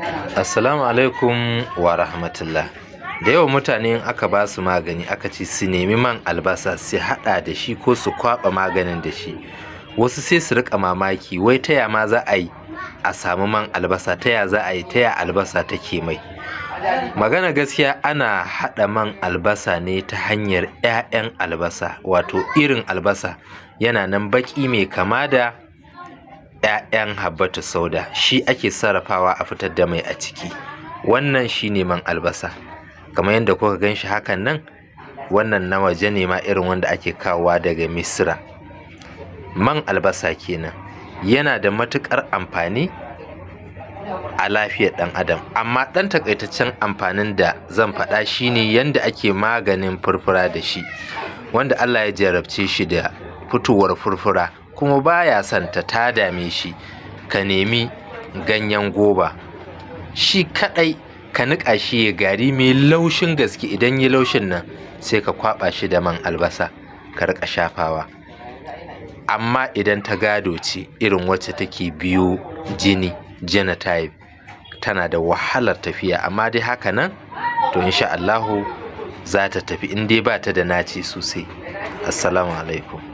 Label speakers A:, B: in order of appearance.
A: Assalamu alaikum wa rahmatullah. Da yawan mutane in aka ba su magani aka ce su nemi man albasa su haɗa da shi ko su kwaɓa maganin da shi. Wasu sai su riƙa mamaki, wai ta ya ma za a yi a samu man albasa, ta ya za a yi, ta ya albasa take mai. Magana gaskiya, ana haɗa man albasa ne ta hanyar 'ya'yan albasa, wato irin albasa yana nan baƙi mai kama da 'ya'yan habbatu sauda, shi ake sarrafawa a fitar da mai a ciki. Wannan shine man albasa. Kamar yadda kuka gan shi hakan nan, wannan na waje ne ma, irin wanda ake kawowa daga Misira. Man albasa kenan. Yana da matuƙar amfani a lafiyar ɗan adam, amma ɗan takaitaccen amfanin da zan faɗa shine yanda ake maganin furfura da shi. Wanda Allah ya jarabce shi da fitowar furfura kuma baya son ta, ta dame shi, ka nemi ganyen goba shi kaɗai, ka niƙa shi ya gari mai laushin gaske. Idan ya laushin nan, sai ka kwaɓa shi da man albasa ka riƙa shafawa. Amma idan ta gado ce, irin wacce take biyo jini, genotype, tana da wahalar tafiya, amma dai haka nan to insha Allahu za ta tafi in dai ba ta da naci sosai. Assalamu alaikum.